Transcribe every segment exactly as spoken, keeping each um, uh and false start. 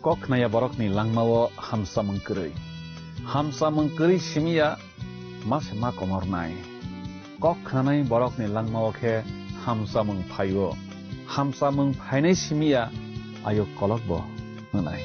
Kok khnaya borokni langmao hamsamung kwrwi. Hamsamung kwrwi simi ya ma se ma komornai. Kok khnanai borokni langmao khe hamsamung phaio. Hamsamung phainai simi ya ayuk kolokbo wngnai.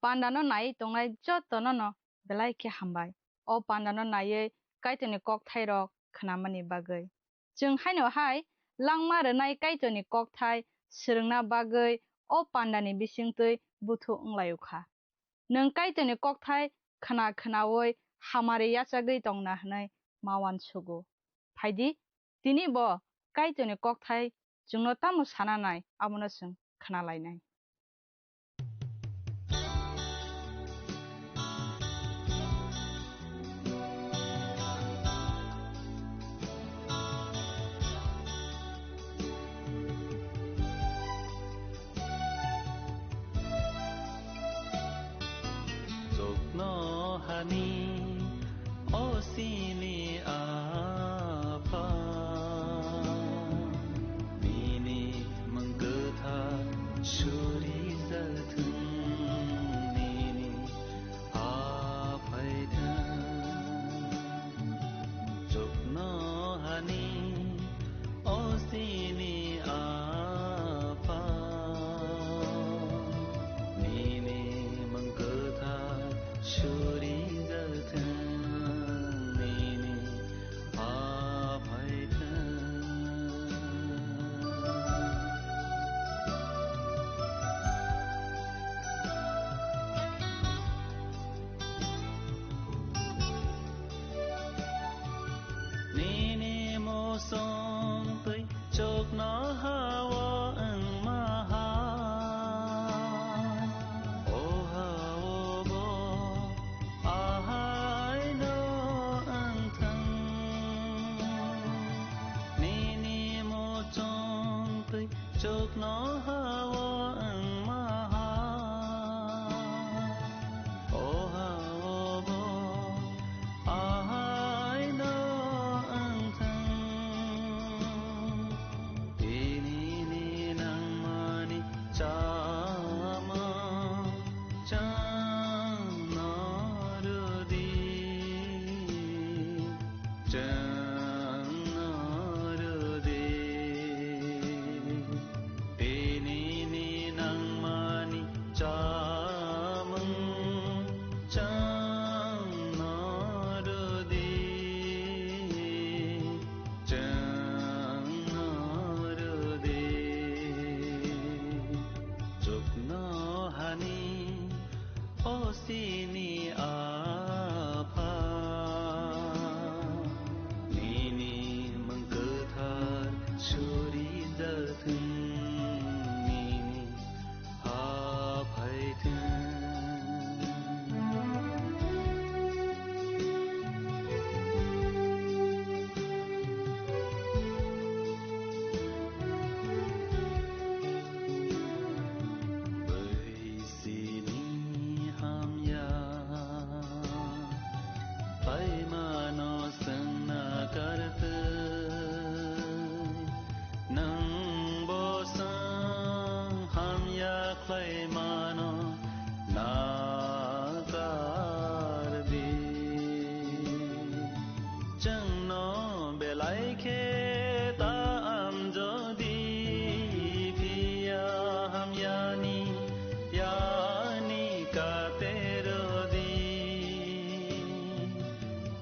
Pandano naiwi tongnai jotono no belai khe hambai. O pandano naiwi Kaitorni kokthairok khnamani bagwi. Chwng haino hai langma rwnai Kaitorni kokthai swrwngna bagwi o pandani bisingtwi buthu wnglaio kha. Nwng Kaitorni kokthai khna khnaui hamari yachagwi tongna hwnwi ma uansugo. Phaidi, tini bo Kaitorni kokthai chwngno tamo sana nai, abono chwng khna lainai. Chokno hani o sini apha, nini mwng kwthar su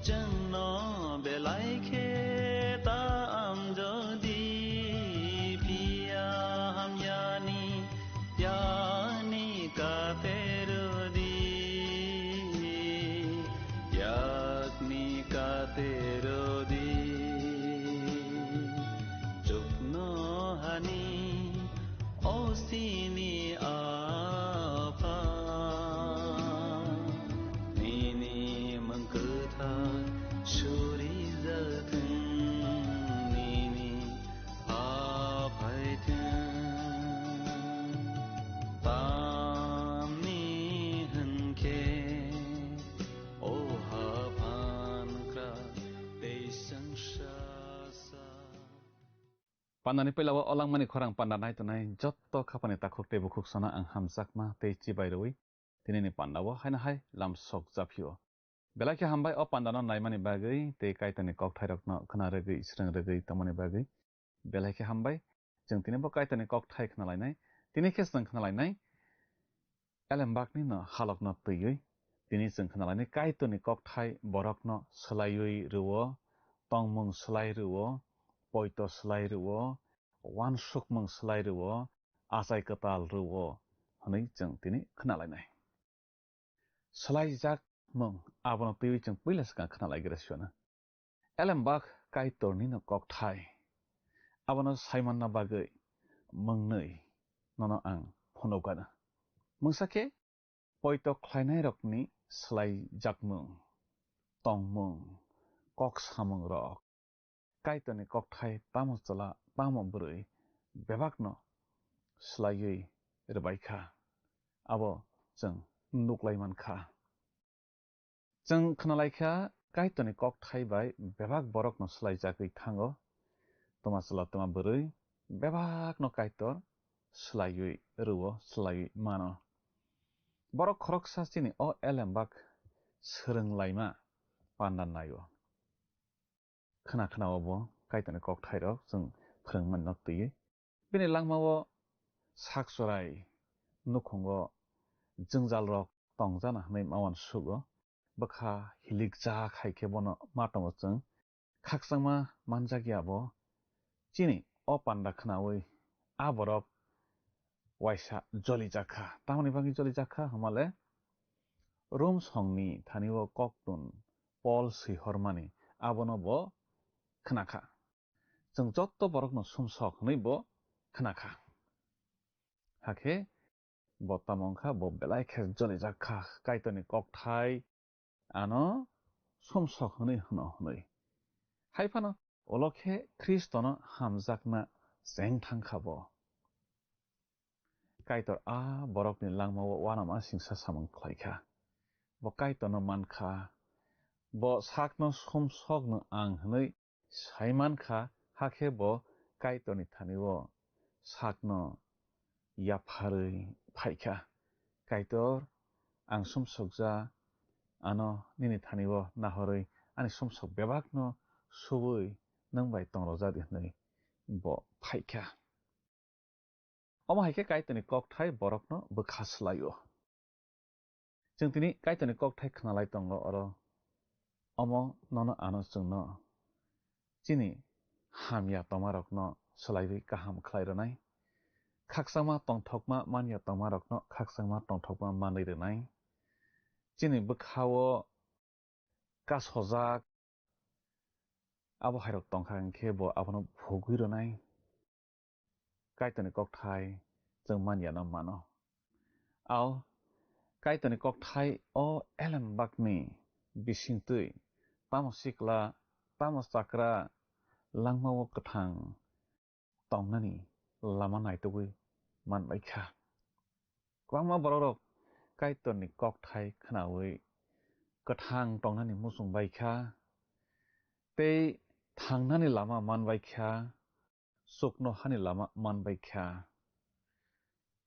Chwngno belai khe ta amjodi phiya hamyani yakni katerodi, yakni katerodi. Chukno hani osini apha, nini mangkutha suri jathung, nini aphaithung. Tamni hwnkhe o haphan kra tei sengsa sa. Pandani puila o langmani khorang panda nai tongnai jotto khapani takhuk tei bukhuk sono ang hamjakma tei chibai rwi tinini panda o haino hai lam sok japhio. Belai khe hambai o pandano naimani bagwi tei Kaitorni kokthairokno khna rwgwi srwng rwgwi tongmani bagwi belai khe hambai. Chwng tini bo Kaitorni kokthai khna lainai. Tini khe chwng khna lainai Elembakni no halokno twiwi. Tini chwng khna lainai Kaitorni kokthai borokno swlaiwi rwo, tongmung swlai rwo, poito swlai rwo, uansukmung swlai rwo, achai kwtal rwo hwnwi chwng tini khna lainai. Swlaijak mung abono twiwi chwng puila swkang khna lai Graciano. Elembak Kaitorni no kokthai. Abono saimanna bagwi mwngnwi nono ang phunukgano. Mungsa khe poito khlainairokni swlaijakmung, tongmung, kok samungrok, Kaitorni kokthai tamo chwla, tamo bwrwi bebakno swlaiwi rwbaikha, abo chwng nuklai mankha. Chwng khnalaikha, Kaitorni kokthai bai bebak borokno swlaijagwi thango. Twma chwla, twma bwrwi bebakno Kaitor swlaiwi rwo, swlaiwi mano. Borok khoroksa chini o elembak swrwnglaima panda naio. Khna khna o bo Kaitorni kokthairok chwng phrwngmani nok twiwi. Bini langmao sak chorai nukhungo jwngjalrok tongjana hwnwi ma uansugo. Bwkha hilikjak hai khe bono ma tongo chwng. Khakchangma manjakya bo chini o panda khnaui a borok waisa jolijakha. Tamoni bagwi jolijakha hwnmale Rom songni thani o koktun Pol swihormani abono bo khnakha. Chwng jotto borokno sumsok hwnwi bo khnakha. Hakhe bo tamo wngkha, bo belai khe jolijakha, Kaitorni kokthai ano sumsok hwnwi hwno hwnwi. Hai phano ulo khe Khristono hamjakna cheng thangkha bo. Kaitor a borokni langmao uanama singsa samung khlaikha. Bo Kaitorno mankha. Bo sakno sumsokno ang hwnwi sai mankha, hakhe bo Kaitorni thani-o sakno yapharwi phaikha. Kaitor, ang sumsokja, ano nini thani-o nahorwi ani sumsok bebakno subui nwng bai tongrojadi, hwnwi bo phaikha. Omo hai khe Kaitorni kokthai borokno bwkha swlai-o. Chwng tini Kaitorni kokthai khnalai tongo oro. Omo nono ano chwngno chini hamya tongmarokno swlaiwi kaham khlai rwnai. Khakchangma tongthokma manya tongmarokno khakchangma tongthokma manwi rwnai. Chini bwkha-o kasojak abo hairok tongkha, hwnkhe bo abono phugwi rwnai. Kaitorni kokthai chwng manyano mano. Ao Kaitorni kokthai o elembakni bisingtwi tamo sikla, tamo chakra langmao kwthang tongnani lama naitugwi manbaikha. Kwbangma borokrok Kaitorni kokthai khnaui kwthang tongnani muchung baikha tei thangnani lama manbaikha, chuknohani lama manbaikha.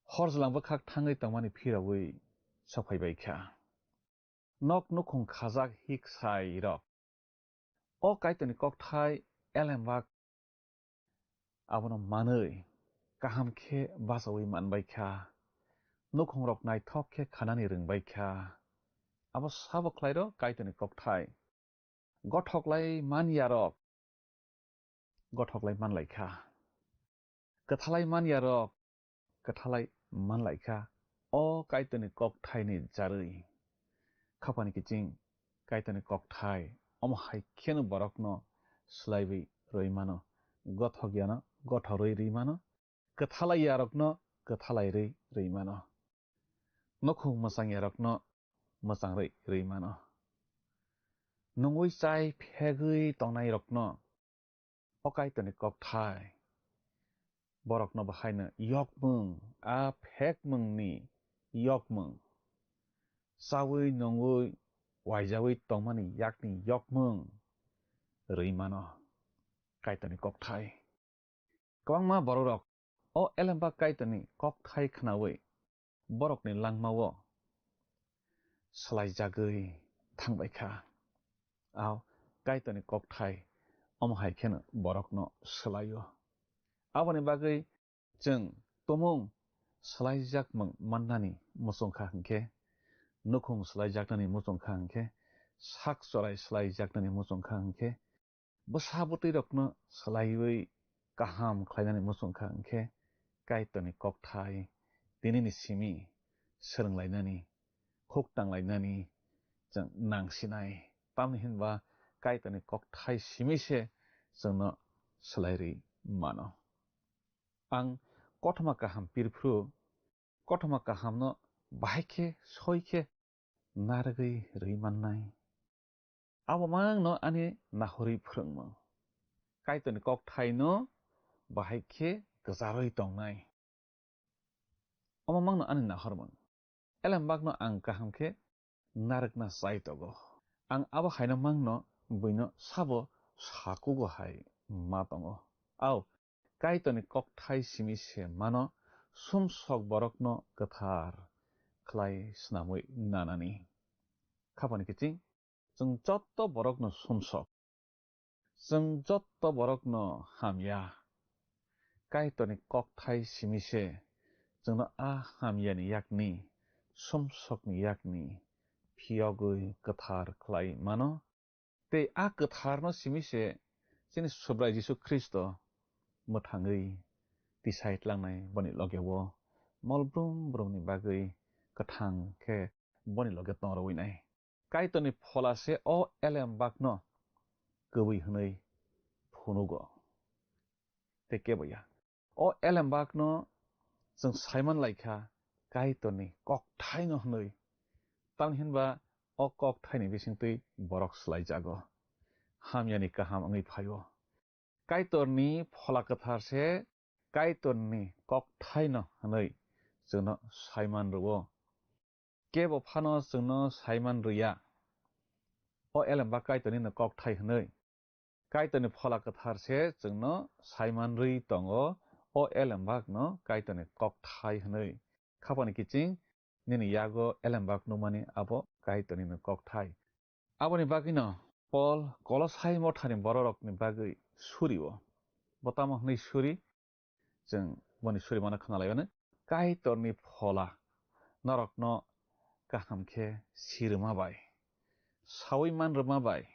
Hor jwlang bwkhak thangwi tongmani phiraui sophaibaikha. Nok nukhung khajak hik sairok. O Kaitorni kokthai elembak abono manwi kaham khe bachaui manbaikha. Nukhungrok naithok khe khanani rwngbaikha. Abo sabo khlairo Kaitorni kokthai. Gothoklai man yarok gothoklai man lai kha. Kwthalai man yarok kwthalai man lai kha. O Kaitorni kokthaini jarwi. Khapani kiching Kaitorni kokthai omo hai kheno borokno swlaiwi rwi mano. Gothok yano gothorwi rwi mano. Kwthalai yarokno kwthalai rwi rwi mano. Nukhung mwchang yarokno mwchang rwi rwi mano. Nungwi chai phegwi tongnairokno o Kaitorni kokthai borokno bahaino yokmung, a phekmungni yokmung, chawi nungwi waijawi tongmani yakni yokmung rwi mano Kaitorni kokthai. Kwbangma bororok o Elembak Kaitorni kokthai khnaui borokni langmao swlaijagwi thangbai kha. Ao Kaitorni kokthai omo hai kheno borokno swlaio. Aboni bagwi chwng tumung swlaijakmung mannani muchung kha hwnkhe, nukhung swlaijaknani muchung kha hwnkhe, sak chorai swlaijaknani muchung kha hwnkhe, bwsa bwtwi rokno swlaiwi kaham khlainani muchung kha hwnkhe, Kaitorni kokthai tinini simi swrwnglainani, huk tanglainani chwng nangsinai. Tamni hinba Kaitorni kokthai simi se chwngno swlairwi mano. Ang kothoma kaham pirphru, kothoma kahamno bahai khe soi khe narwgwi rwi mannai. Abo mangno ani nahorwi phwrwngmung. Kaitorni kokthaino bahai khe kwcharwi tongnai. Omo mangno ani nahormung. Elembakno ang kaham khe narwkna chai tongo. Ang abo haino mangno buino sabo sakugo hai ma tongo. Ao, Kaitorni kokthai simi se mano sumsok borokno kwthar khlai snamwi nanani. Khapani kiching, chwng jotto borokno sumsok. Chwng jotto borokno hamya. Kaitorni kokthai simi se chwngno a hamyani yakni, sumsokni yakni phiyogwi kwthar khlai mano. Tei a kwtharno simi se chini Subrai Jisu Khristo mwthangwi tisai tlangnai boni logeo mol brum brumni bagwi kwthang khe boni loge tong rwinai. Kaitorni phola se o elembakno kwbwi hwnwi phunugo. Tei kebo ya. O elembakno chwng saiman lai kha Kaitorni kokthaino hwnwi. Tamni hinba o kokthaini bisingtwi borok swlaijago. Hamyani kaham wngwi phaio. Kaitorni phola kwthar se Kaitorni kokthaino hwnwi chwngno saiman rwo. Kebo phano chwngno saiman rwya. O elembak Kaitornino kokthai hwnwi. Kaitorni phola kwthar se chwngno saiman rwi tongo, o elembakno Kaitorni kokthai hwnwi. Khapani kiching nini yago elembak nukmani abo Kaitornino kokthai. Aboni bagwino Pol Kolosai mothani bororokni bagwi surio. Bo tamo hwnwi suri? Chwng boni surimano khna lai-o, Kaitorni phola norokno kaham khe si rwma bai, saui man rwma bai,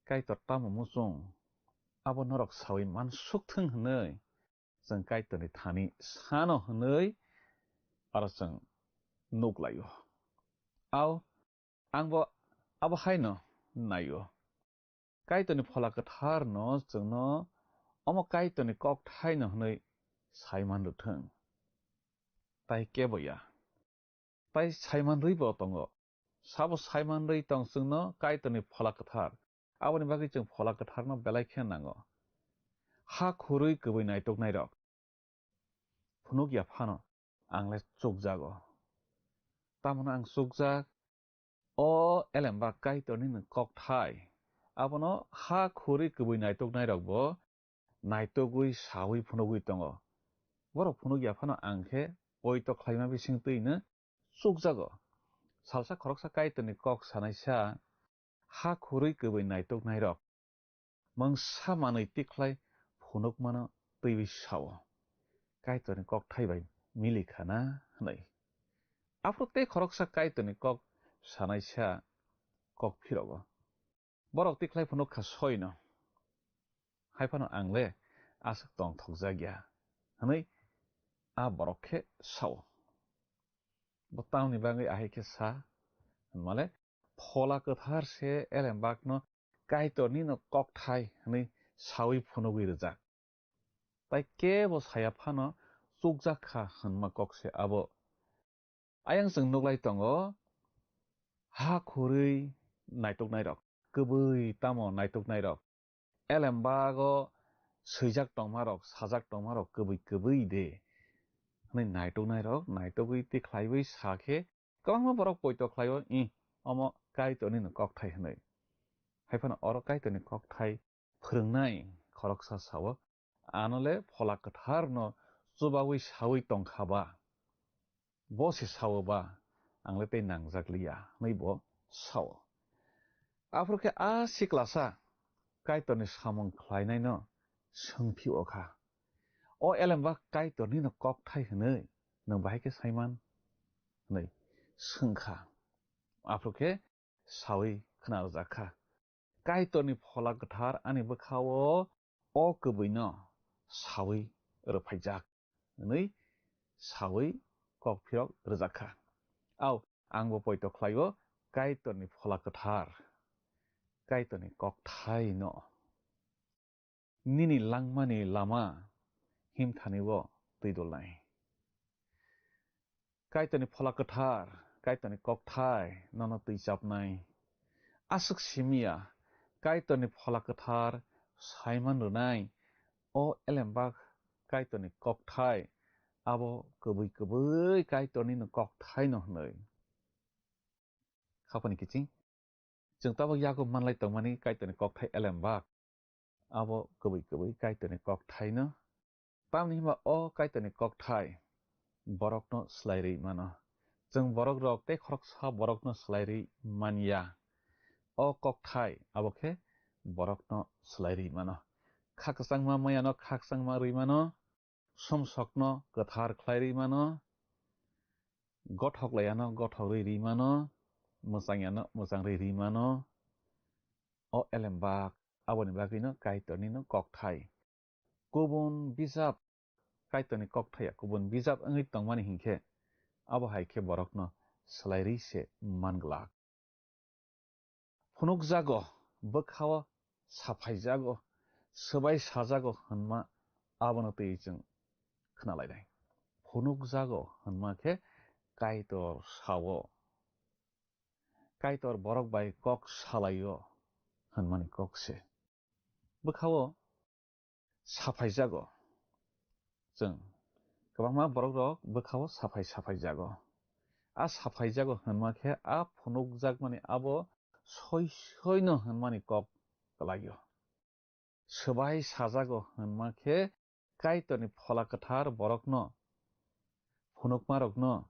Kaitor tamo muchung, abo norok saui man suk thung hwnwi chwng Kaitorni thani sano hwnwi aro chwng nuk lai-o. Ao Ang bo abo haino nai-o. Kaitorni phola kwtharno chwngno omo Kaitorni kokthaino hwnwi saiman rwthwng. Tai kebo ya. Tai saiman rwibo tongo. Sabo saiman rwi tong chwngno Kaitorni phola kwthar. Aboni bagwi chwng phola kwtharno belai khe nango. Ha khurwi kwbwi naituknairok. Phunuk ya phano ang le chukjago. Tamoni ang chukjak, o elembak Kaitorni nwng kokthai. Abono ha khurwi kwbwi naituknairokbo naitugwi saui phunugwi tongo. Borok phunuk ya phano ang khe poito khlaima bisingtwino chukjago. Salsa khoroksa Kaitorni kok sanaisa ha khurwi kwbwi naituknairok mungsa manwi tikhlai phunukmano twiwi sao, Kaitorni kokthai bai mili khana hwnwi. Aphuru tei khoroksa Kaitorni kok sanaisa kok phirogo. Borok tikhlai phunuk kha soino. Hai phano ang le aswk tongthokjak ya, hwnwi a borok khe sao. Bo tamni bagwi ahai khe sa hwnmale, Phola Kwthar se Elembakno Kaitorni no kokthai hwnwi saui phunugwi rwjak. Tai kebo saya phano chukjak kha hwnma kok se abo. Ayang chwng nuklai tongo, ha khurwi naituknairok, kwbwi tamo naituknairok, Elembago swijak tongmarok, sajak tongmarok kwbwi kwbwi de hwnwi naituknairok naitugwi tikhlaiwi sa khe, kwbangma borok poito khlaio, "Ih, omo Kaitorni no kokthai," hwnwi. Hai phano oro Kaitorni kokthai phwrwngnai khoroksa sao, "Ano le Phola Kwthar no chubaui saui tongkha ba, bo se sao ba, ang le tei nangjak liya," hwnwi bo sao. Aphuru khe a siklasa Kaitorni samung khlainaino swngphi-o kha, "O Elembak Kaitorni no kokthai hwnwi nwng bahai khe saiman?" hwnwi swngkha. Aphuru khe saui khna rwjak kha, "Kaitorni Phola Kwthar ani bwkha-o o kwbwino saui rwphaijak," hwnwi saui kok phirok rwjak kha. Au, ang bo poito khlaio, Kaitorni Phola Kwthar, Kaitorni kokthai no. Nini langmani lama himthani-o twi dolnai. Kaitorni Phola Kwthar, Kaitorni kokthai nono twi chapnai. Aswk simi ya, Kaitorni Phola Kwthar saiman rwnai, o Elembak Kaitorni kokthai, abo kwbwi kwbwi Kaitorni no kokthai no hwnwi. Khapani kiching. Chwng tabuk yago manlai tongmani Kaitorni kokthai Elembak. Abo kwbwi kwbwi Kaitorni kokthaino. Tamni hwnba o Kaitorni kokthai borokno swlai rwi mano. Chwng borok rok tei khoroksa borokno swlai rwi man ya. O kokthai abo khe borokno swlai rwi mano. Khakchangma mayano khakchangma rwi mano. Sumsokno kwthar khlai rwi mano, gothok laiyano gothok rwi rwi mano, mwchang yano mwchang rwi rwi mano. O Elembak aboni bagwino Kaitorni no kokthai. Kubun bijap Kaitorni kokthai ya kubun bijap wngwi tongmani hinkhe abo hai khe borokno swlai rwi se man glak. Phunukjago, bwkhao saphaijago, swbai sajago hwnma abono twi chwng khna lainai. Phunukjago hwnma khe Kaitor sao. Kaitor borok bai kok salaio hwnmani kok se. Bwkhao saphaijago. Chwng kwbangma borok rok bwkhao saphai saphaijago. A saphaijago hwnma khe a phunukjakmani abo soi soino hwnmani kok kwlaio. Swbai sajago hwnma khe Kaitorni Phola Kwthar borokno phunukmarokno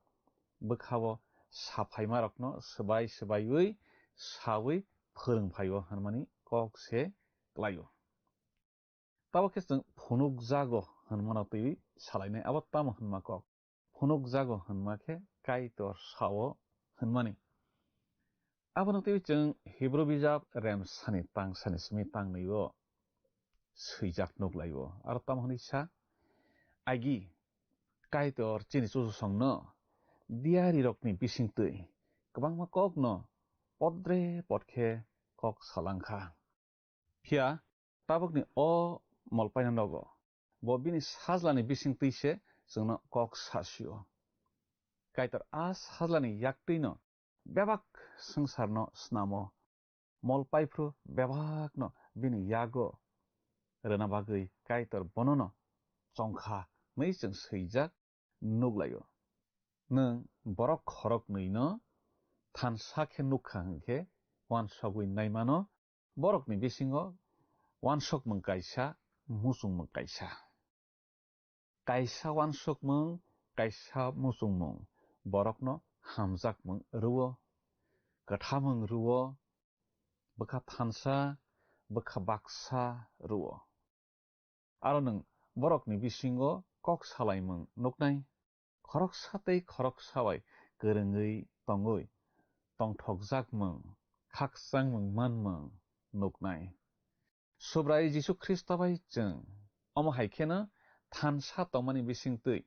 bwkhao saphaimarokno swbai swbaiwi saui phwrwngphaio hwnmani kok se kwlaio. Tabuk khe chwng phunukjago hwnmano twiwi salainai, abo tamo hwnma kok? Phunukjago hwnma khe Kaitor sao hwnmani. Abono twiwi chwng Hibru bijap remsani tangsani simi tangnwi-o swijak nuklaio. Aro tamo hwnwi sa, agi Kaitor chini chuchusongno diyarirokni bisingtwi kwbangma kokno podre pod khe kok salangkha. Phiya tabukni o molpaina nogo bo bini sajlani bisingtwi se chwngno kok sasio. Kaitor a sajlani yaktwino bebak swngcharno snamo. Molpaiphru bebakno bini yago rwna bagwi Kaitor bonono chongkha hwnwi chwng swijak nuklaio. Nwng borok khoroknwino thansa khe nukha hwnkhe uansugwi naimano, borokni bisingo uansukmung kaisa, muchungmung kaisa. Kaisa uansukmung, kaisa muchungmung borokno hamjakmung rwo, kwthamung rwo, bwkha thansa, bwkha baksa rwo. Aro nwng borokni bisingo kok salaimung nuknai, khoroksa tei khoroksa bai kwrwngwi tongwi tongthokjakmung, khakchangmung manmung, nuknai. Subrai Jisu Khristo bai chwng omo hai kheno thansa tongmani bisingtwi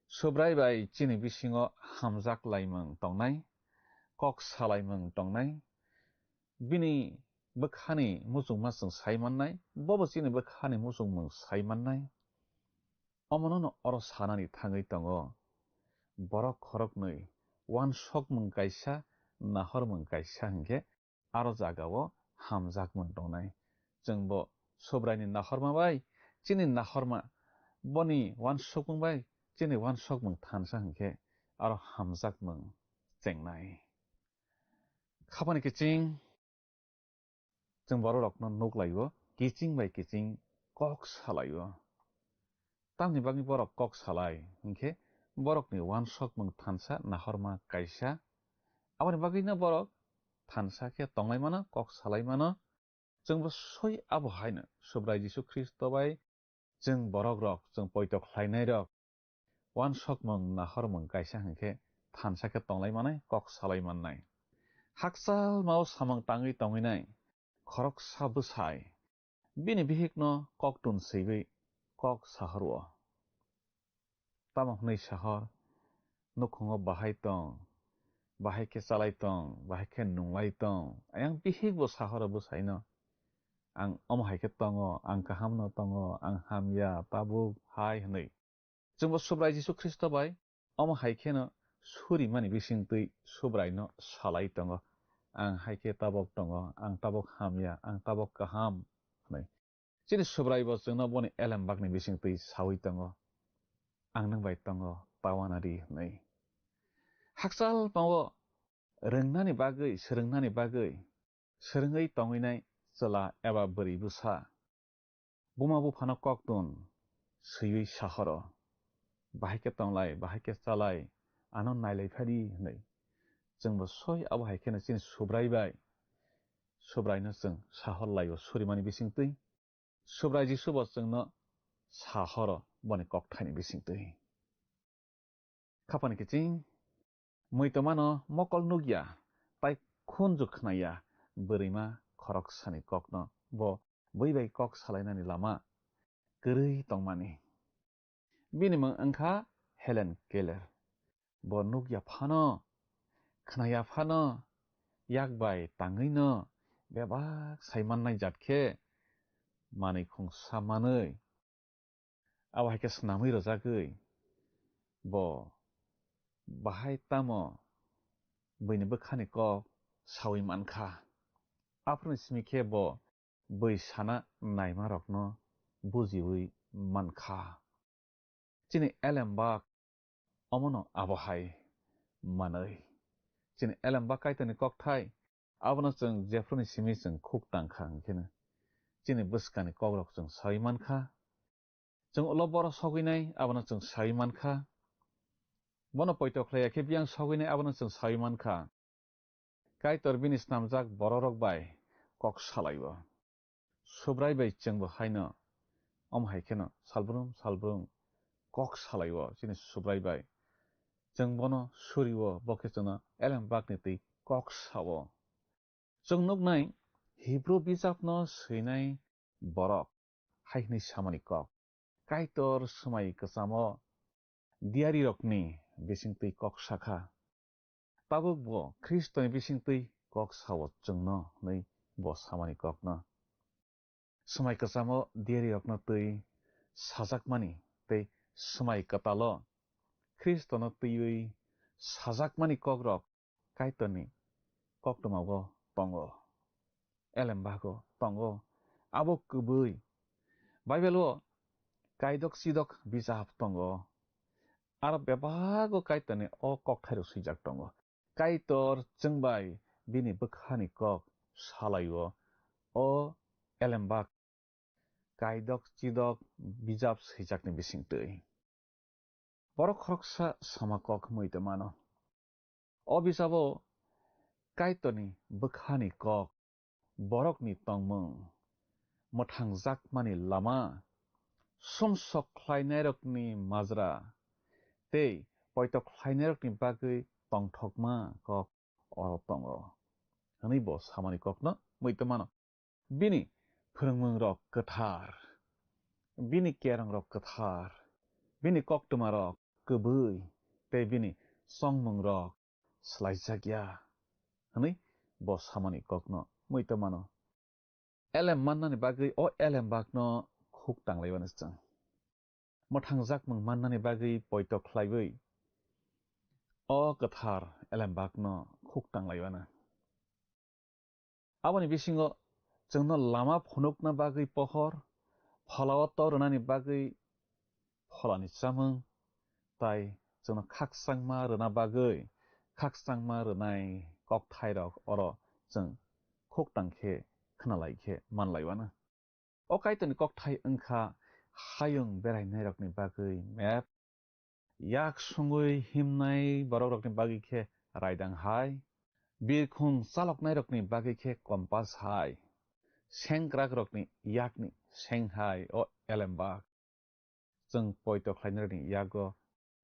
Subrai bai chini bisingo hamjak laimung tongnai, kok salaimung tongnai, bini bwkhani muchungma chwng sai mannai, bobo chini bwkhani muchungmung sai mannai. Omono no oro sanani thangwi tongo, borok khoroknwi uansukmung kaisa, nahormung kaisa hinkhe aro jagao hamjakmung tongnai. Chwngbo Subraini nahorma bai chini nahorma, boni uansukmung bai chini uansukmung thansa hinkhe aro hamjakmung chengnai. Khapani kiching chwng bororokno nuklaio, kiching bai kiching kok salaio. Tamni bagwi borok kok salai hinkhe borokni uansukmung thansa nahorma kaisa. Aboni bagwino borok thansa khe tonglai mano, kok salai mano. Chwngbo soi abo haino Subrai Jisu Khristo bai chwng borokrok, chwng poito khlainairok uansukmung nahormung kaisa hinkhe thansa khe tonglai manai, kok salai mannai. Hakchal mao samung tangwi tongwinai khoroksa bwsai bini bihikno koktun swiwi kok sahorwo. Tamo hwnwi sahor nukhungo bahai tong, bahai khe chalai tong, bahai khe nunglai tong. Ayang bihikbo sahoro bwsaino, "Ang omo hai khe tongo, ang kahamno tongo, ang hamya, tabuk hai," hwnwi. Chwngbo Subrai Jisu Khristo bai omo hai kheno surimani bisingtwi Subraino salai tongo, "Ang hai khe tabok tongo, ang tabok hamya, ang tabok kaham," hwnwi. Chini Subraibo chwngno boni elembakni bisingtwi saui tongo, "Ang nwng bai tongo, ta uanadi," hwnwi. Hakchal pao rwngnani bagwi, swrwngnani bagwi, swrwngwi tongwinai chwla eba bwrwi bwsa buma buphano koktun swiwi sahoro, "Bahai khe tonglai, bahai khe chalai, ano nailai phadi," hwnwi. Chwngbo soi abo hai kheno chini Subrai bai, Subraino chwng sahor laio surimani bisingtwi. Subrai Jisubo chwngno sahoro boni kokthaini bisingtwi. Khapani kiching, muitomano mokol nukya, tai khunju khnaya, bwrwima khoroksani kokno bo bui bai kok salainani lama kwrwi tongmani. Bini mung wngkha Helen Keller. Bo nukya phano, khnaya phano, yak bai tangwino bebak sai mannai jat khe manwi khungsa manwi. Abo hai khe snamwi rwjagwi bo bahai tamo buini bwkhani kok saui mankha. Aphuruni simi khe bo bui sana naimarokno bujiui mankha. Chini elembak omono abo hai manwi. Chini elembak Kaitorni kokthai abono chwng jephuruni simi chwng khuk tangkha, hwnkheno chini bwskangni kokrok chwng saui mankha. Chwng ulo boro sogwinai abono chwng saui mankha. Bono poito khlaiya khe biyang sogwinai abono chwng saui mankha. Kaitor bini snamjak bororok bai kok salaio. Subrai bai chwngbo haino omo hai kheno salbrum salbrum kok salaio chini Subrai bai. Chwng bono surio, bo khe chwngno elembakni twi kok sao. Chwng nuknai Hibru bijapno swinai borok hai hwnwi samani kok, Kaitor swmai kwchamo diyarirokni bisingtwi kok sakha. Tabuk bo Khristoni bisingtwi kok sao chwngno hwnwi bo samani kokno. Swmai kwchamo diyarirokno twi sajakmani tei swmai kwtalo Khristono twiwi sajakmani kokrok Kaitorni koktwmao tongo, elembago tongo. Abo kwbwi Bible-o kaidok chidok bijap tongo. Aro bebago Kaitorni o kokthairok swijak tongo. Kaitor chwng bai bini bwkhani kok salaio, o elembak kaidok chidok bijap swijakni bisingtwi. Borok khoroksa sama kok hwnwi tongmano. O bijabo Kaitorni bwkhani kok, borokni tongmung, mwthangjakmani lama, sumsok khlainairokni majra tei poito khlainairokni bagwi tongthokma kok oro tongo, hwnwi bo samani kokno mui tongmano. Bini phwrwngmungrok kwthar, bini kerongrok kwthar, bini koktwmarok kwbwi tei bini chongmungrok swlaijakya, hwnwi bo samani kokno muitu mano. Elem mannani bagwi o elembakno khuk tanglaimano chwng. Mwthangjakmung mannani bagwi poito khlaiwi o kwthar elembakno khuk tanglaimano. Aboni bisingo chwngno lama phunukna bagwi pohor, pholao to rwnani bagwi pholani chamung, tai chwngno khakchangma rwna bagwi khakchangma rwnai kokthairok oro chwng khuk tang khe khwnalai khe manlaiwano. O Kaitorni kokthai wngkha hayung berainairokni bagwi map, yak sungwi himnai borokrokni bagwi khe raidang hai, birkhung chaloknairokni bagwi khe kompas hai, sengkrakrokni yakni seng hai o elembak. Chwng poito khlainarokni yago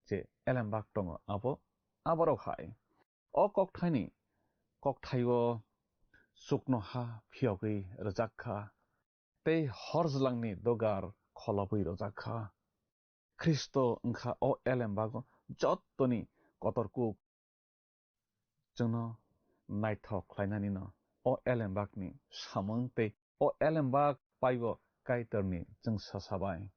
je elembak tongo abo, aborok hai. O kokthaini kokthaio chuknoha phiyogwi rwjak kha, tei horjlangni dogar kholobwi rwjak kha. Khristo wngkha o elembago jottoni kotor kuk. Chwngno naithok khlainanino o elembakni samung tei o elembak paibo Kaitorni chwngsasabai.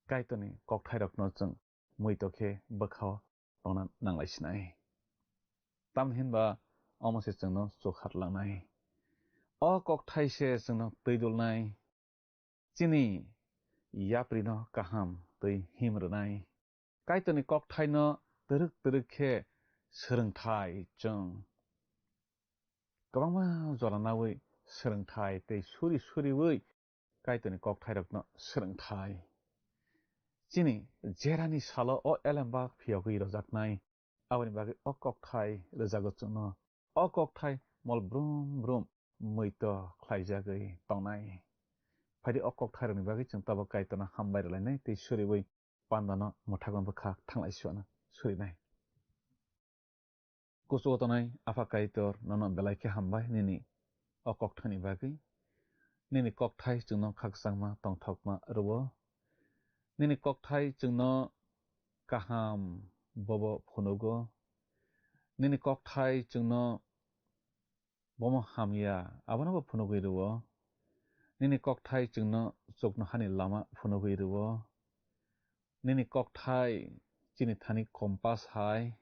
Kaitorni kokthairokno chwng muitu khe bwkhao tongna nanglaisinai. Tamni hinba omo se chwngno chukhatlangnai. O kokthai se chwngno twi dulnai. Chini yaprino kaham twi him rwnai. Kaitorni kokthaino twrwk twrwk khe swrwngthai chwng. Kwbangma jora nawi swrwngthai tei suri suriwi Kaitorni kokthairokno swrwngthai. Chini jerani salo o elembak phiyogwi rojaknai, aboni bagwi o kokthai rwjago chwngno. O kokthai mol brum brum muitu khlaijagwi tongnai. Phaidi o kokthairokni bagwi chwng tabuk Kaitorno hambai rwlainai tei suriwi pandano mwthakma bwkha thanglai suana surinai. Kuchugo tongnai Apha Kaitor, nono belai khe hambai nini o kokthaini bagwi. Nini kokthai chwngno khakchangma tongthokma rwo. Nini kokthai chwngno kaham bobo phunugo. Nini kokthai chwngno bomo hamya, abonobo phunugwi rwo. Nini kokthai chwngno chuknohani lama phunugwi rwo. Nini kokthai chini thani kompas hai.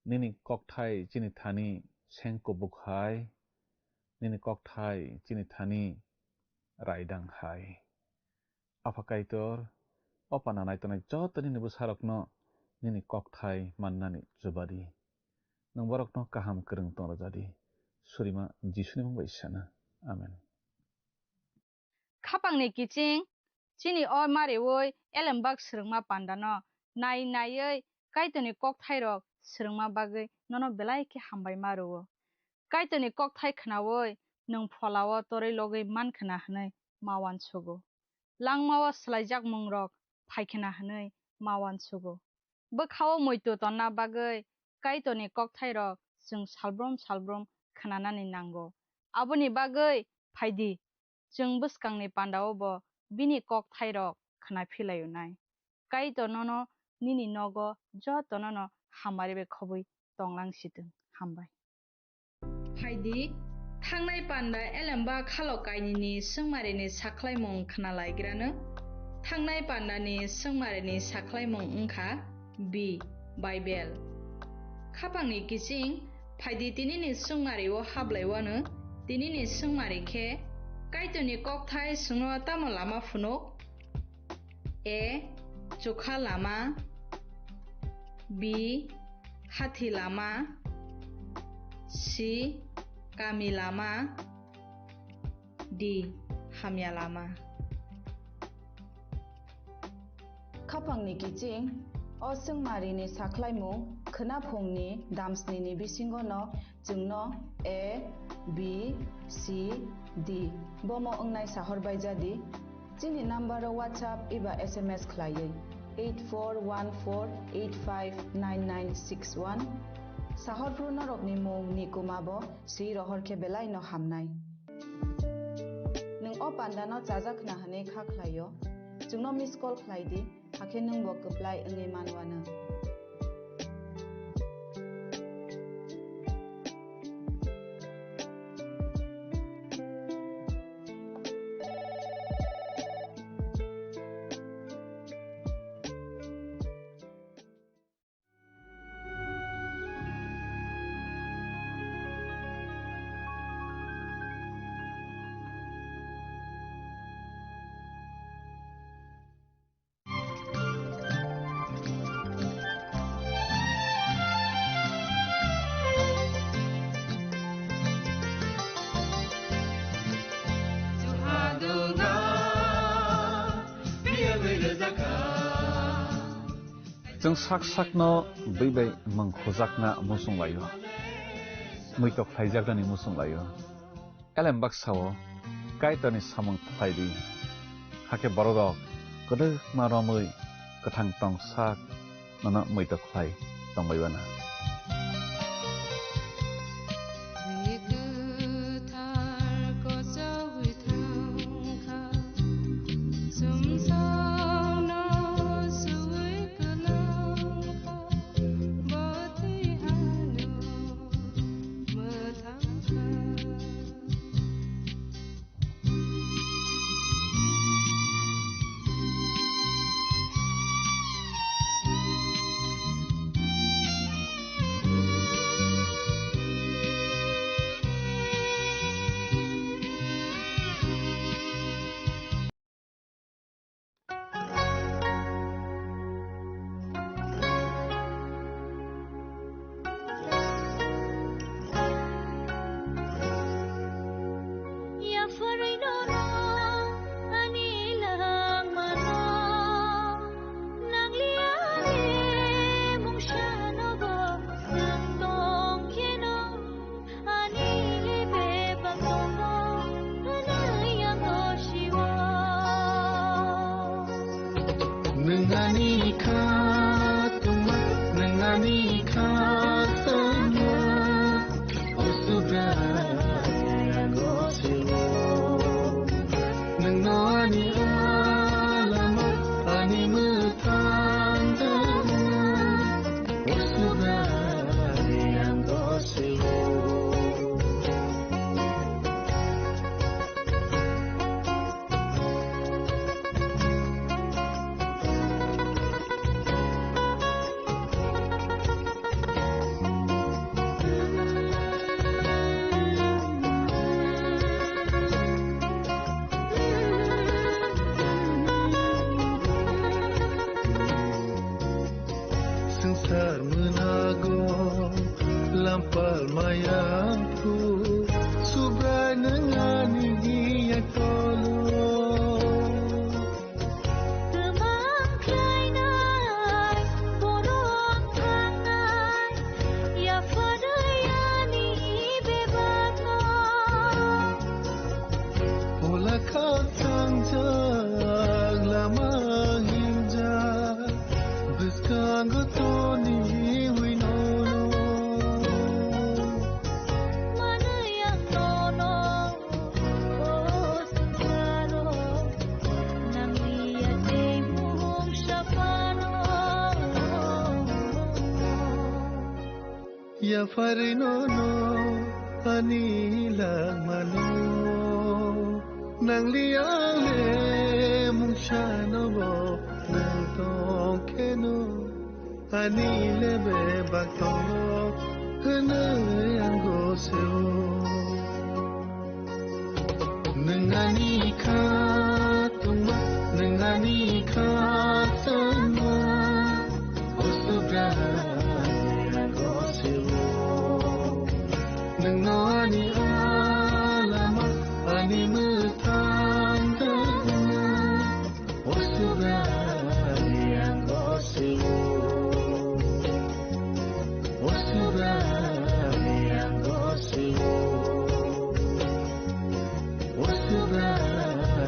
Nini kokthai chini thani seng kubuk hai. Nini kokthai chini thani raidang hai. Apha Kaitor, o panda naitongnai joto nini bwsarokno nini kokthai mannani chubadi. Nwng borokno kaham kwrwng tong rwjadi. Surima Jisuni mung bai sana. Amen. Khapangni kiching, chini o mariwi elembak swrwngma pandano nai naiwi Kaitorni kokthairok swrwngma bagwi nono belai khe hambai ma rwo. Kaitorni kokthai khnaui nwng pholao torwi logwi man khna hwnwi ma uansugo. Langmao swlaijak mungrok phai khna hwnwi ma uansugo. Bwkhao muitu tonna bagwi Kaitorni kokthairok chwng salbrum salbrum khnanani nango. Aboni bagwi phaidi, chwng bwskangni pandao bo bini kokthairok khna philaio nai. Kaitor nono nini nogo jotonono hamari bai khobwi tonglang sitwng. Hambai. Phaidi, thangnai panda elembak khalo kainwini swngmarini sakhlaimung khna laigrano. Thangnai pandani swngmarini sakhlaimung wngkha B, Bible. Khapangni kiching, phaidi tinini swngmario hablaiwano, tinini swngmari khe, Kaitorni kokthai chwngno tamo lama phunuk? A, chukha lama. B, hathi lama. C, kami lama. D, hamya lama. Khapangni kiching, o swngmarini sakhlaimung khwnaphungni damsnini bisingono chwngno A, B, C, D bomo wngnai sahor baijadi. Chini number o WhatsApp eba S M S khlaiwi eight four one four eight five nine nine six one. Sahorphru norokni mung ni kuma bo swi rohor khe belai no hamnai. Nwng o pandano chajak khna hwnwi kha khlaio? Chwngno miss call khlai di, hakhe nwngbo kwplai wngwi manwano. Chwng sak sakno bwi bai mwng khujakna muchung laio, muitok khlaijaknani muchung laio. Elem baksa-o Kaitorni samung khlai di, hakhe bororok kwdwkma romwi kwthang tong sak nono muitok khlai tongbai uana. Twi kwthar kochogwi thangkha, sumsokno suwi kwlangkha, bo twi ano mwthangkha. Yapharwi nono ani langmano, nangliya ani mungsa nogo nang tongkheno. Ani le bebak tongo, hwnwi ang gosio. Nwng ani kha tongma, nwng ani kha tongma, o Subrai ang gosio. Nwngno ani lama, ani mwthang tongma, o Subrai ang gosio. Swngchar mwnago lampal maya phu, Subrai nwng ani hiya tolo. Twmang khlainai, borok thangnai, yapharwi ani bebakno. Pola kha thangjak lama hingjak, bwskango toniwi nono. Manwi ang nono, o swngcharo, nangliya tei mungsa phano. Yapharwi nono ani langmano, nangliya le mungsa nobo nang tongkheno, ani le bebak tongo hwnwi ang gosio. Nwng ani kha tongma, nwng ani kha tongma, o Subrai ang gosio. Nwngno ani lama, ani mwthang tongma, o Subrai ang gosio. O Subrai ang gosio. O Subrai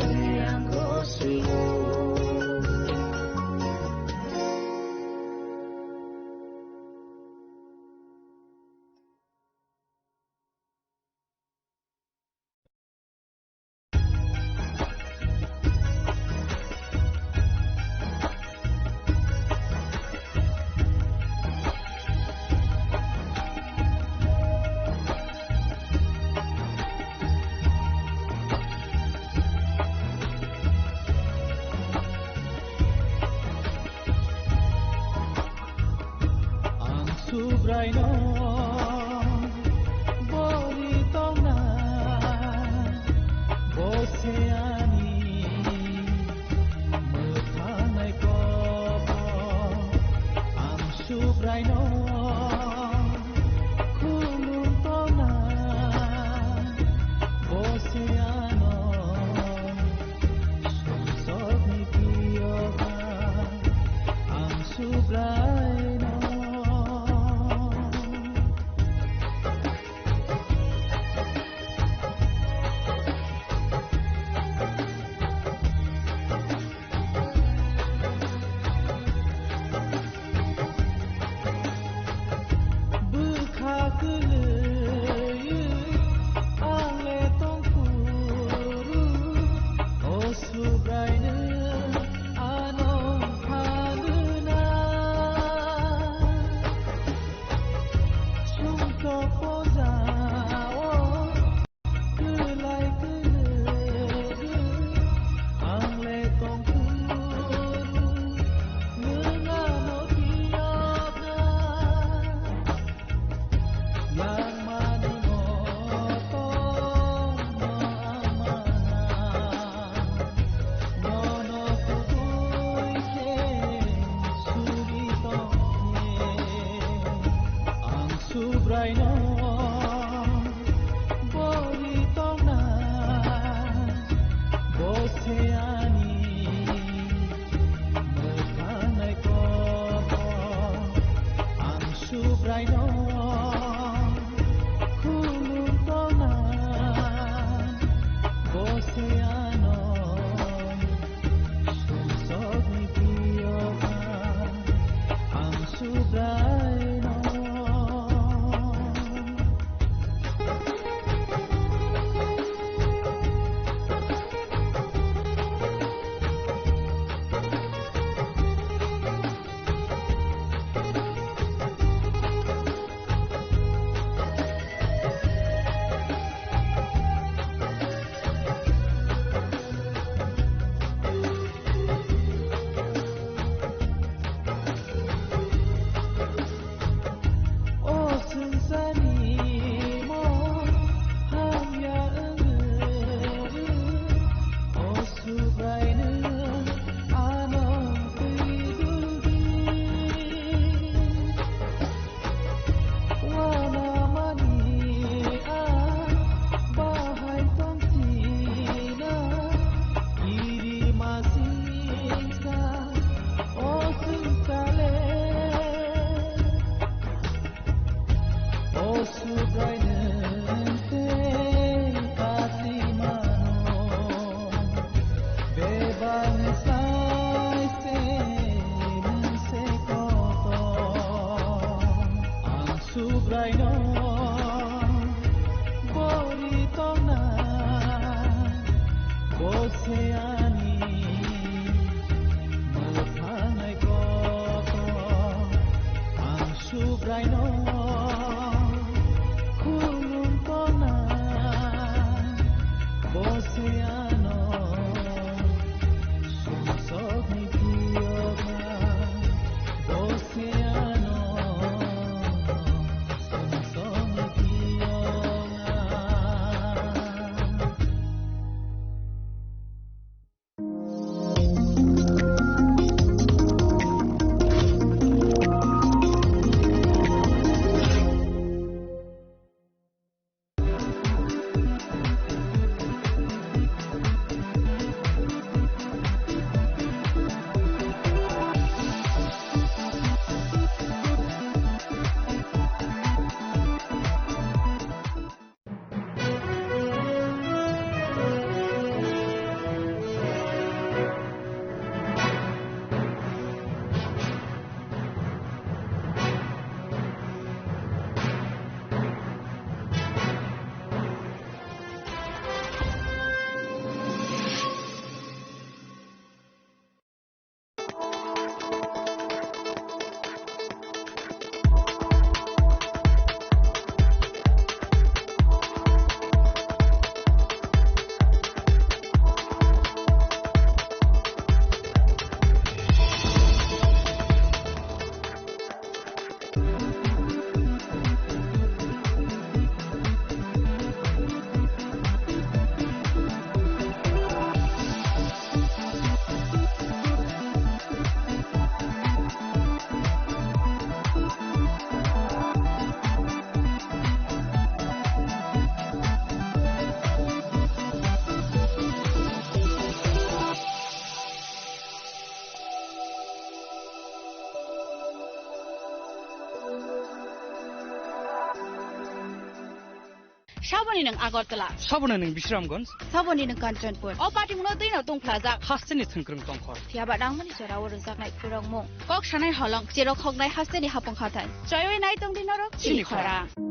Saboni nwng Agartala. Saboni nwng Bisramganj. Saboni nwng Kanchanpur. O patimungno twino tungphlajak. Hasteni thwngkwrwng tongkhor. Phiyaba nangmani jorao rwjaknai khurokmung. Kok sanai holong, cherok hoknai hasteni hapung hathai. Choiwi nai tongdi norok chini chini khorang. Khorang.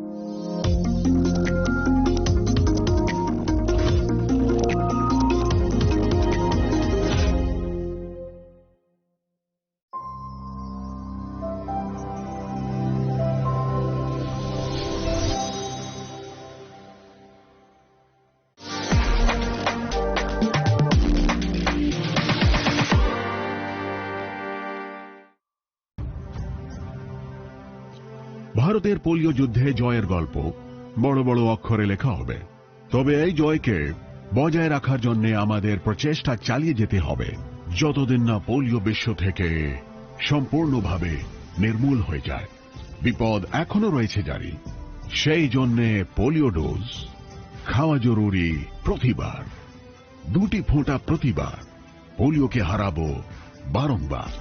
ভারতের পোলিও যুদ্ধে জয়ের গল্প বড় বড় অক্ষরে লেখা হবে। তবে এই জয়কে বজায় রাখার জন্য আমাদের প্রচেষ্টা চালিয়ে যেতে হবে, যতদিন না পোলিও বিশ্ব থেকে সম্পূর্ণভাবে নির্মূল হয়ে যায়। বিপদ এখনো রয়েছে জারি। সেই জন্যে পোলিও ডোজ খাওয়া জরুরি প্রতিবার। দুটি ফোঁটা প্রতিবার। পোলিওকে হারাবো বারংবার।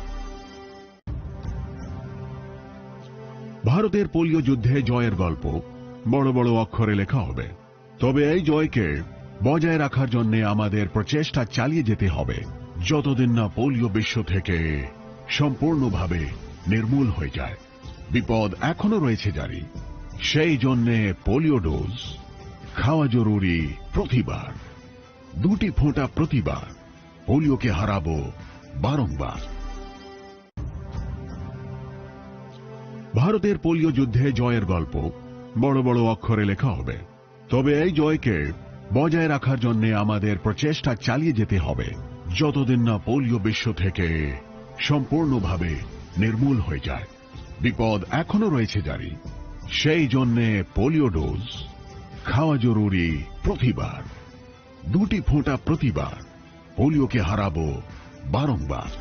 ভারতের পোলিও যুদ্ধে জয়ের গল্প বড় বড় অক্ষরে লেখা হবে। তবে এই জয়কে বজায় রাখার জন্য আমাদের প্রচেষ্টা চালিয়ে যেতে হবে, যতদিন না পোলিও বিশ্ব থেকে সম্পূর্ণভাবে নির্মূল হয়ে যায়। বিপদ এখনো রয়েছে জারি। সেই জন্যে পোলিও ডোজ খাওয়া জরুরি প্রতিবার। দুটি ফোঁটা প্রতিবার। পোলিওকে হারাবো বারংবার। ভারতের পোলিও যুদ্ধে জয়ের গল্প বড় বড় অক্ষরে লেখা হবে। তবে এই জয়কে বজায় রাখার জন্য আমাদের প্রচেষ্টা চালিয়ে যেতে হবে, যতদিন না পোলিও বিশ্ব থেকে সম্পূর্ণভাবে নির্মূল হয়ে যায়। বিপদ এখনো রয়েছে জারি। সেই জন্যে পোলিও ডোজ খাওয়া জরুরি প্রতিবার। দুটি ফোঁটা প্রতিবার। পোলিওকে হারাবো বারংবার।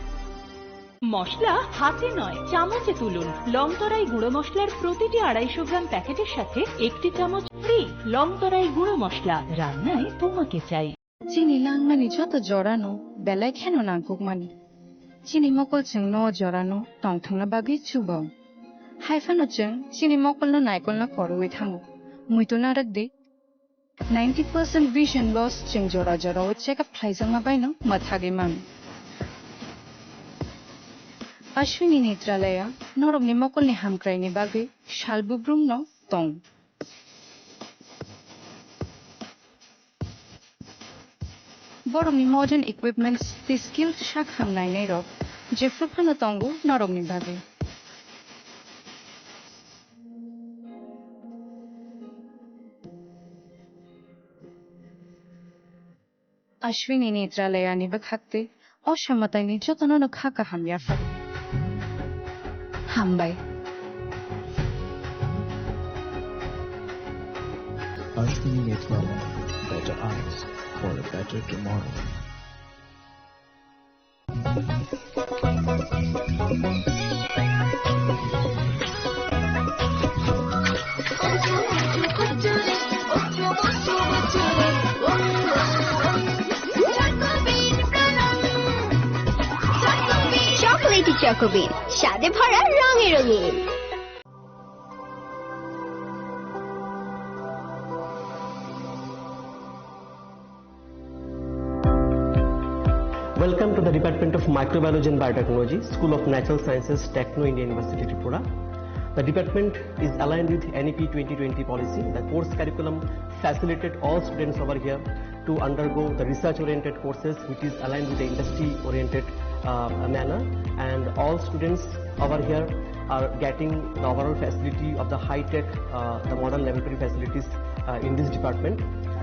মশলা হাতে নয়, চামচে তুলুন। লংতরাই গুঁড়ো মশলার প্রতিটি আড়াইশো গ্রাম প্যাকেটের সাথে একটি চামচ ফ্রি। লংতরাই গুঁড়ো মশলা, রান্নায় তোমাকে চাই। Chini langmani joto jorano belai kheno nangkukmani. Chini mokol chwngno o jorano tongthokna bagwi chubo. Hai phano chwng chini mokolno naikolna phorwi thango. Muitu narwk di. Ninety percent vision loss chwng jora jorao check up khlaijakma baino mwthagwi mano. Ashwini Netralaya norokni mokolni hamkraini bagwi sal bubrumno tong. Borokni modern equipments tei skilled sak ham nainairok jephru phano tongo norokni bagwi. Ashwini Netralayani bwkhak tei o samataini jotono no kha kaham yaphar. Hambai. Ashwini Netralaya, better eyes for a better tomorrow. Chocolatey Choco Bean, স্বাদে ভরা, রঙে রঙিন। Welcome to the Department of Microbiology and Biotechnology, School of Natural Sciences, Techno India University, Tripura. The department is aligned with N E P twenty twenty policy. The course curriculum facilitated all students over here to undergo the research-oriented courses, which is aligned with the industry-oriented, uh, manner. And all students over here are getting the overall facility of the high-tech, uh, the modern laboratory facilities, uh, in this department.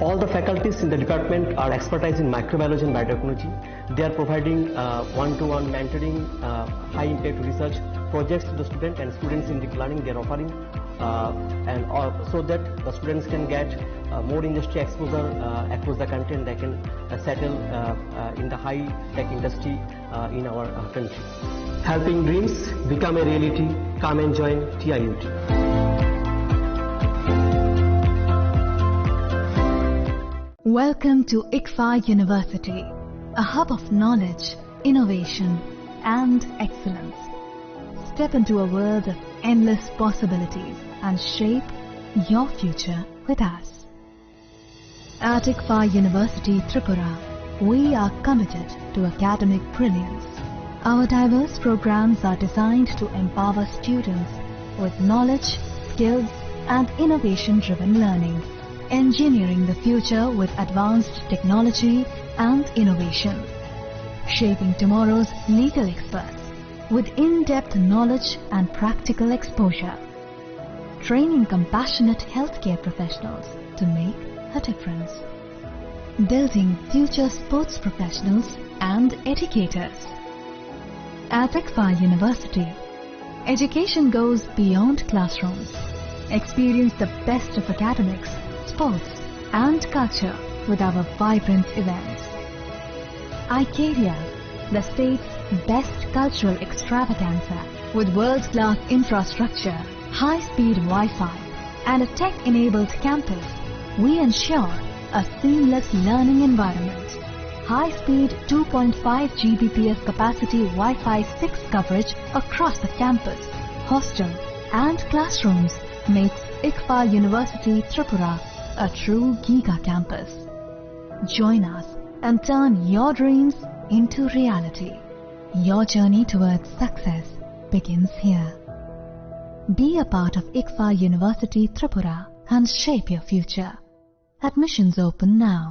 All the faculties in the department are expertise in microbiology and biotechnology. They are providing, uh, one-to-one mentoring, uh, high-impact research projects to the student and students in deep learning. They are offering, uh, and, uh, so that the students can get, uh, more industry exposure, uh, across the country, and they can, uh, settle, uh, uh, in the high-tech industry, uh, in our, uh, country. Helping dreams become a reality. Come and join T I U T. Welcome to ICFAI University, a hub of knowledge, innovation, and excellence. Step into a world of endless possibilities and shape your future with us. At ICFAR University Tripura, we are committed to academic brilliance. Our diverse programs are designed to empower students with knowledge, skills, and innovation-driven learning, engineering the future with advanced technology and innovation, shaping tomorrow's legal experts with in-depth knowledge and practical exposure, training compassionate healthcare professionals to make a difference, building future sports professionals and educators. At ICFAR University, education goes beyond classrooms. Experience the best of academics, sports, and culture with our vibrant events. Icaria, the state's best cultural extravaganza, with world-class infrastructure, high-speed Wi-Fi, and a tech-enabled campus, we ensure a seamless learning environment. High-speed two point five G B P S capacity Wi-Fi six coverage across the campus, hostel, and classrooms makes ICFAR University Tripura a true giga campus. Join us and turn your dreams into reality. Your journey towards success begins here. Be a part of ICFAR University Tripura and shape your future. Admissions open now.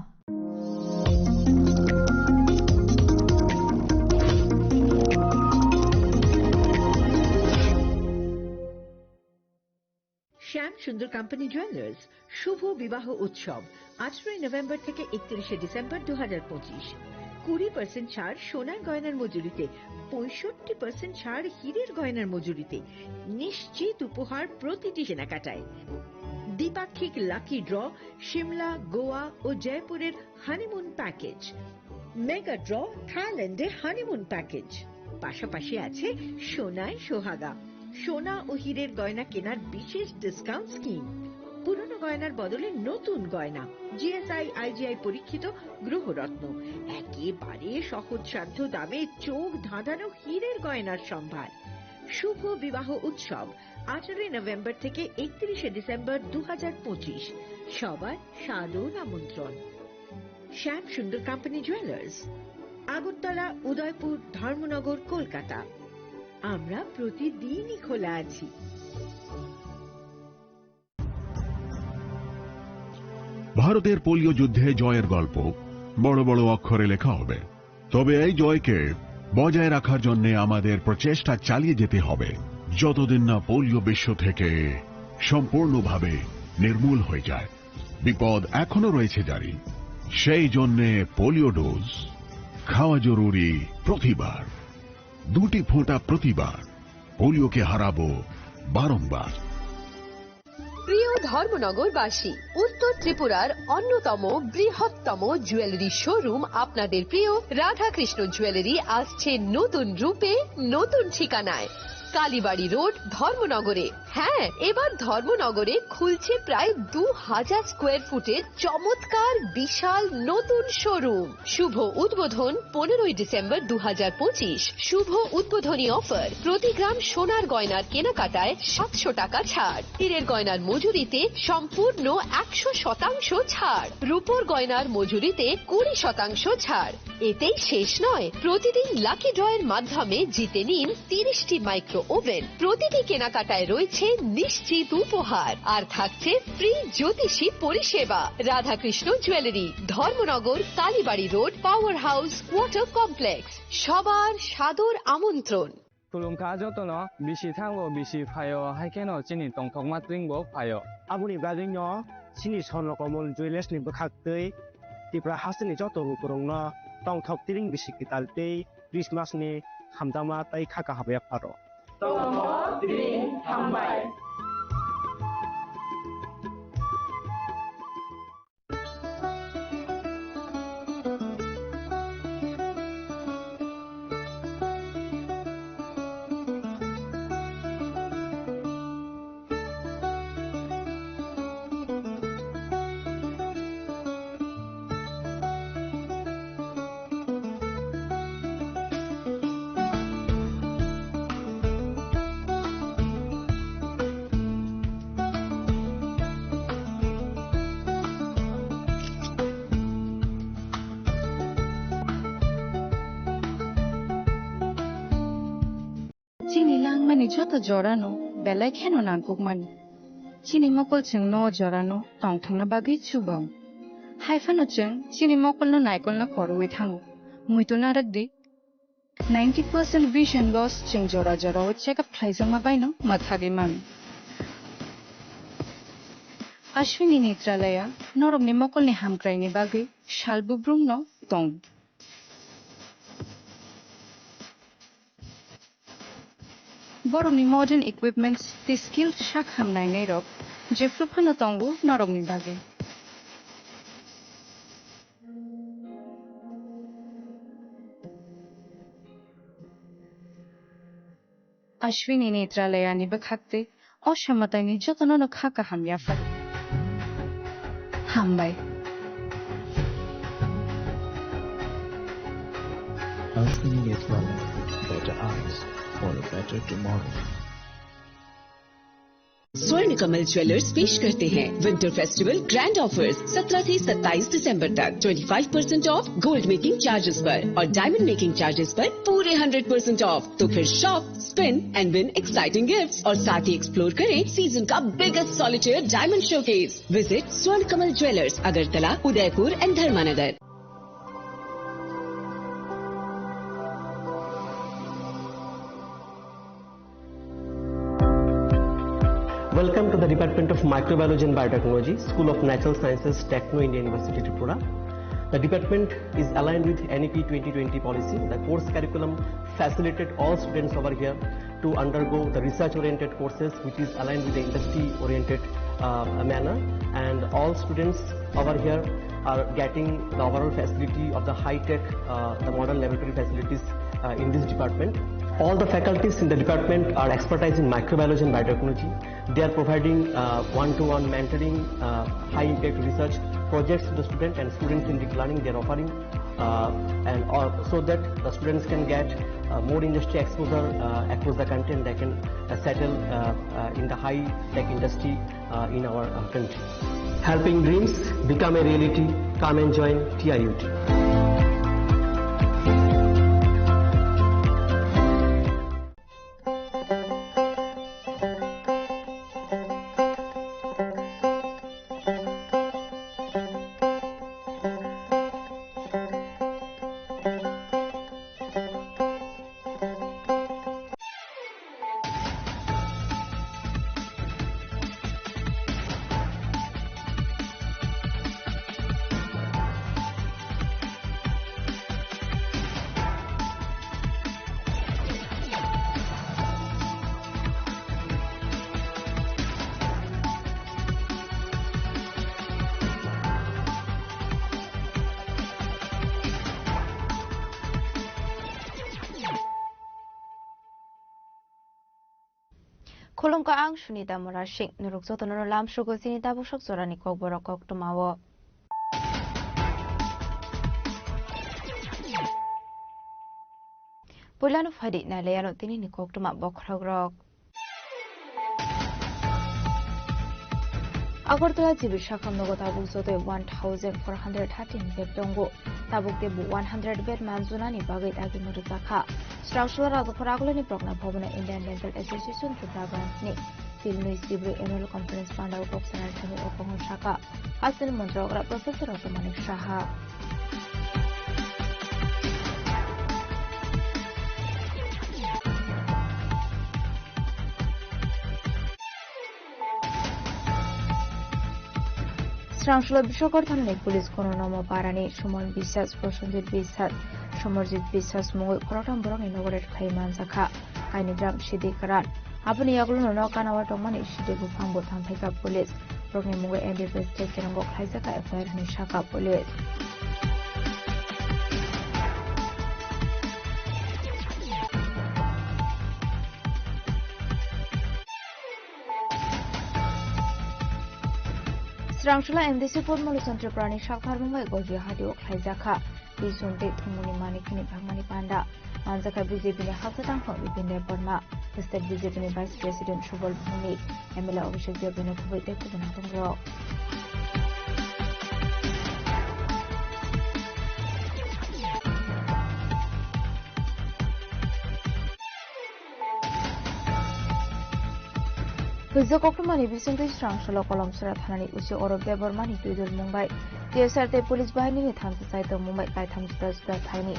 শ্যাম সুন্দর company jewellers শুভ বিবাহ উৎসব, আঠারোই নভেম্বর থেকে একত্রিশে ডিসেম্বর দু হাজার পঁচিশ। কুড়ি পার্সেন্ট ছাড় সোনার গয়নার মজুরিতে, পঁয়ষট্টি পার্সেন্ট ছাড় হীরের গয়নার মজুরিতে। নিশ্চিত উপহার প্রতিটি কেনাকাটায়। দ্বিপাক্ষিক লাকি ড্র সিমলা, গোয়া ও জয়পুরের হানিমুন প্যাকেজ। মেগা ড্র থাইল্যান্ডে হানিমুন প্যাকেজ। পাশাপাশি আছে সোনায় সোহাগা, সোনা ও হীরের গয়না কেনার বিশেষ ডিসকাউন্ট স্কিম। পুরনো গয়নার বদলে নতুন গয়না, জিএসআই আইজিআই পরীক্ষিত গ্রহরত্ন, একেবারে সহজসাধ্য দামে চোখ ধাঁধানো হীরের গয়নার সম্ভার। শুভ বিবাহ উৎসব, আঠারোই নভেম্বর থেকে একত্রিশে ডিসেম্বর দু হাজার পঁচিশ। সবার সাদর আমন্ত্রণ। শ্যাম সুন্দর কোম্পানি জুয়েলার্স, আগরতলা, উদয়পুর, ধর্মনগর, কলকাতা। আমরা প্রতিদিনই খোলা আছি। ভারতের পোলিও যুদ্ধে জয়ের গল্প বড় বড় অক্ষরে লেখা হবে, তবে এই জয়কে বজায় রাখার জন্য আমাদের প্রচেষ্টা চালিয়ে যেতে হবে, যতদিন না পোলিও বিশ্ব থেকে সম্পূর্ণভাবে নির্মূল হয়ে যায়। বিপদ এখনো রয়েছে জারি, সেই জন্যে পোলিও ডোজ খাওয়া জরুরি প্রতিবার, দুটি ফোঁটা প্রতিবার। পোলিওকে হারাবো বারংবার। প্রিয় ধর্মনগরবাসী, উত্তর ত্রিপুরার অন্যতম বৃহত্তম জুয়েলারি শোরুম আপনাদের প্রিয় রাধাকৃষ্ণ জুয়েলারি আসছে নতুন রূপে, নতুন ঠিকানায়, কালীবাড়ি রোড, ধর্মনগরে। হ্যাঁ, এবার ধর্মনগরে খুলছে প্রায় দু হাজার স্কোয়ার ফুটের চমৎকার বিশাল নতুন শোরুম। শুভ উদ্বোধন পনেরোই ডিসেম্বর দু হাজার পঁচিশ। শুভ উদ্বোধনী অফার, প্রতি গ্রাম সোনার গয়নার কেনাকাটায় সাতশো টাকা ছাড়, হীরের গয়নার মজুরিতে সম্পূর্ণ একশো শতাংশ ছাড়, রূপোর গয়নার মজুরিতে কুড়ি শতাংশ ছাড়। এতেই শেষ নয়, প্রতিদিন লাকি ড্রয়ের মাধ্যমে জিতে নিন তিরিশটি মাইক্রো ওভেন। প্রতিটি কেনাকাটায় রয়েছে নিশ্চিত উপহার, আর থাকছে ফ্রি জ্যোতিষী পরিষেবা। Radhakrishna jewellery, Dharmanagar, Kalibari road, power house, water complex. সবার সাদর আমন্ত্রণ। Khulumkha jotono, bisi thango, bisi phaio, hai kheno chini tongthokma tring bo phaio. Aboni bagwino chini Swarno Komol Jewellers ni bwkhak twi Tripura hasteni joto lukurokno tongthok tring bisi kwtal tei Christmas ni hamjakma tei kha kaham yapharok. Tongthok tring hambai. Ani joto jorano belai kheno nangkukmani. Chini mokol chwngno o jorano tongthokna bagwi chubago. Hai phano chwng chini mokolno naikolna khorwi thango. Muitu narwk di. Ninety percent vision loss chwng jora jorao check up khlaijakma baino mwthagwi mano. Ashwini Netralaya norokni mokolni hamkraini bagwi sal bubrumno tong. Borokni modern equipments tei skill sak hamnainairok jephru phano tongo norokni bagwi. Ashwini Netralayani bwkhak tei o samataini jotono no kha kaham yaphar. Hambai. Ashwini Netralayani better eyes for a better tomorrow. स्वर्ण कमल ज्वेलर्स पेश करते हैं winter festival grand offers. सत्रह से सत्ताईस दिसंबर तक twenty five percent of gold making charges पर और डायमंड मेकिंग चार्जेस पर पूरे हंड्रेड परसेंट ऑफ। तो फिर shop, spin and win exciting gifts और साथ ही एक्सप्लोर करें सीजन का biggest solitaire diamond showcase. Visit स्वर्ण कमल ज्वेलर्स, अगरतला, उदयपुर एंड धर्मानगर। Welcome to the Department of Microbiology and Biotechnology, School of Natural Sciences, Techno India University, Tripura. The department is aligned with N E P twenty twenty policy. The course curriculum facilitated all students over here to undergo the research-oriented courses, which is aligned with the industry-oriented, uh, manner. And all students over here are getting the overall facility of the high-tech, uh, the modern laboratory facilities, uh, in this department. All the faculties in the department are expertise in microbiology and biotechnology. They are providing, uh, one-to-one mentoring, uh, high-impact research projects to the student and students in deep learning. They are offering, uh, and all, so that the students can get, uh, more industry exposure, uh, across the country, and they can, uh, settle, uh, uh, in the high-tech industry, uh, in our, uh, country. Helping dreams become a reality. Come and join T I U T. Khulumkha, ang Sunita Murasing. Norok jotono no lamsugo chini tabuk sok jorani kokborok koktwmao. Puilano phaidi nailaiano tinini koktwma bokhorokrok. Agartala G B sakham nogo tabuk jotoi one thousand four hundred thirteen bed tongo. Tabuk teibo one hundred bed manjunani bagwi dagimung rwjakha. Srangsola Rajaphor Agulani Prokna Bhabono Indian Dental Association Tripura branch ni Phil nwi Sibru Annual Conference pandao kok sanai thani o kongo saka. Hasteni Montri Okra Professor Dr. Manik Saha. Srangsola Biswakar thanani police kono nomo parani Suman Biswas, Prosenjit Biswas, Somarjit Biswas mungwi khoroktham borokni nogo raid khai manjakha. Kaini gram Sidi Karan. Aboni yagulo no kanao tongmani Sidi buphang bo thanphaikha police. Borokni mungwi N D P S tei kerongo khlaijak F I R hinwi sakha police. Srangsola M D C Purmolu Chondroprani saktharmung bai Gojia hatio khlaijakha. Bison tei thumuni manikni bhagmani panda. Manjakha B J P ni haksa tangphang Bipin Debbarma, State B J P ni Vice President Subal Bhumik, M L A Abhishek Debbarma kubui tei kubun hatungrok. Hwijak koktwmani bisingtwi Srangsolo Kolomsora thanani usi Orup Debbarmani twidulmung bai T S R tei police bahinini thansa chai tongmung bai kaitham juda juda thaini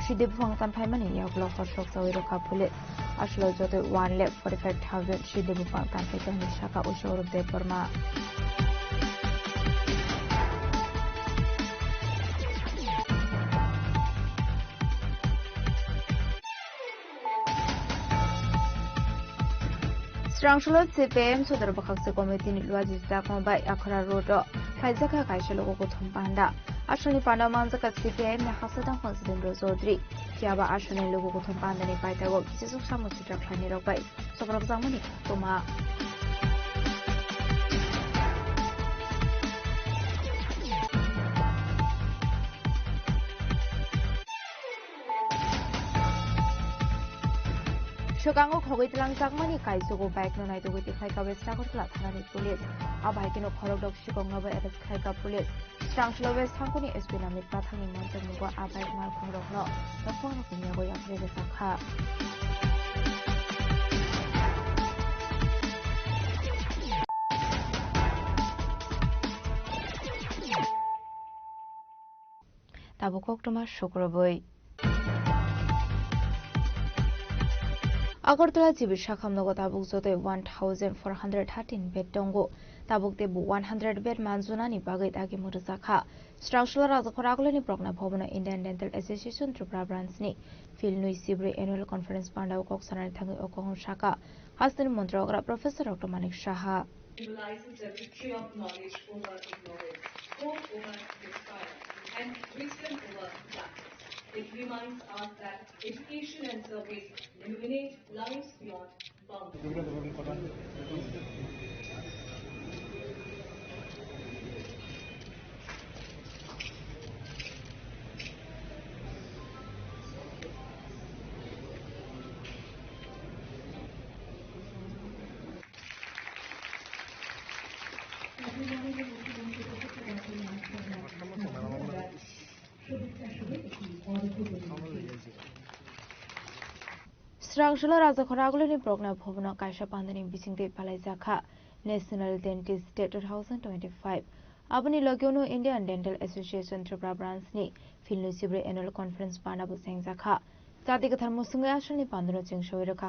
sidi buphang tanphaimani yaklo horsok chawi rwkha police. Aswlao jotoi one lakh forty five thousand sidi buphang tanphai tongni saka usi Orup Debbarma. Srangsolo C P I M Sodor Bwkhakse Committee ni Luaji Chakma bai Akhara Road o khaijak kha kaisa luku kuthum panda. Aswlni panda manjak kha C P I M ni Hasadang Phansadendra Chaudhary. Phiya ba aswlni luku kuthum panda ni paitao kisijwk samung sitra khlainai rok bai sobrok jangmani koktwma. Swkango khogwi twlangjakmani kaisugo bike no naitugwi tikhlai ka West Agartala thanani police. A bike no khorokdok sikokno bo arrest khlai ka police. Srangsolo West Thangkuni S P Namit Pathangni manjakmugo a bike malkhungrokno nokhungrokni yago yapharwi rwjak kha. Tabuk koktwma sukrubwi. Agartala G B sakham nogo tabuk jotoi one thousand four hundred thirteen bed tongo. Tabuk teibo one hundred bed manjunani bagwi dagi mwrwjakha. Srangsolo Rajakhor Agulini Prokna Bhabono Indian Dental Association Tripura Branch ni Philnwi Sibri Annual Conference pandao kok sanani thangwi o kok sakha Hasteni Montri Okra Professor Doctor Manik Saha. Symbolizes the victory of knowledge over ignorance, hope over despair, and wisdom over darkness. It reminds us that education and service illuminate lives beyond boundaries. Srangsolo Rajakhor Agulini Prokna Bhabono kaisa pandani bisingtwi palaijak kha National Dentist Day two thousand twenty-five. Aboni logio no Indian Dental Association Tripura Branch ni Philnwi Sibri Annual Conference panda bo chengjakha. Jati kwthar musungwi aswlni pandano chengsawi rwkha.